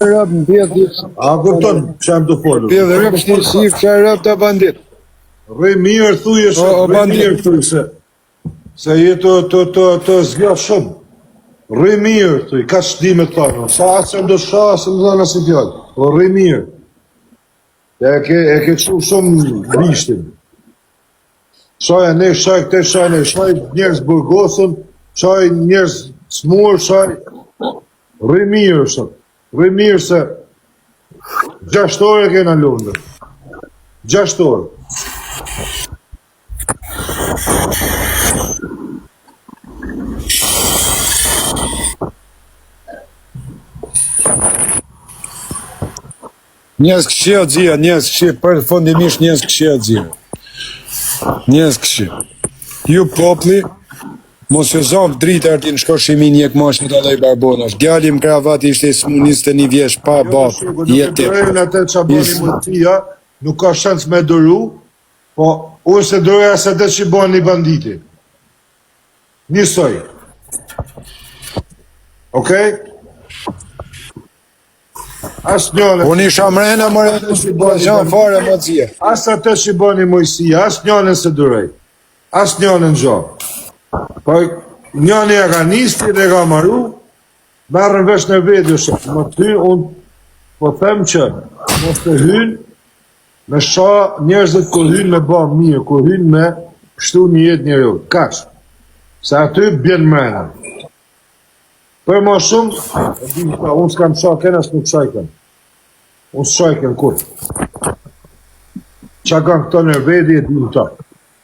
Rob në pjellë A kupton që jam të folur? Pjellë rob shti si që rob të bandit. Rri mirë thuje se O, o, rri bandit. mirë thuj se se je të të të të zgjat shumë. Rri mirë thuj, ka ç'di me të thonë. Sa as do sha, as do thonë asnjë fjalë. Po rri mirë. E ke e ke çu shumë bishtin. Shaj ne, shaj këte, shaj ne, shaj njerëz burgosën, shaj njerëz smur, shaj rri mirë sot. Rri mirë se gjashtë orë e kena Londër. Gjashtë orë. Njerëz këqija xhia, njerëz këqija, përfundimisht njerëz këqija xhia. Njerëz këqija. Ju popli, mos ju zonë drita artin shko shimi një kmash në të lej barbonash. Djali më kravat ishte i smu 21 vjeç pa Jo, bab, shoku, nuk e jetim. durojnë atë që bani Is- mundësia, nuk ka shans me duru, po unë se duroj as atë që bani banditi. Njësoj. Okej? As njënë, Unë isha mrena, më po gjan fare më xhia. as atë që bani Mojsia, as njënën se duroj. As njënën gjo. Po njëni e ka nisë, tjetri e ka maru, merren vesh në video se më ty unë po them që mos të hynë me sha njerëzit kur hynë me ba mirë, kur hynë me pështu një jetë njeriu. Kaq. Se aty bjen mrena. Për ma shumë, e di këta, unë s'kam sha ken, as nuk shaj ken. Unë s'shaj ken kur. Qa kanë këto në vedi e dim këta.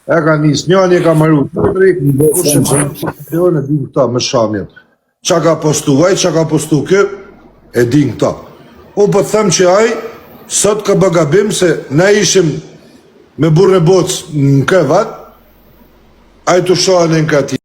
E ka nis njani, e ka maru tjetri, kush e maru e dim këta me shamjet. Qa ka postu ai, qa ka postu kë, e dim këta. Unë po të them që ai, sot ka bë gabim se ne ishim me burrën e botës në krevat, ai të shohën në krati.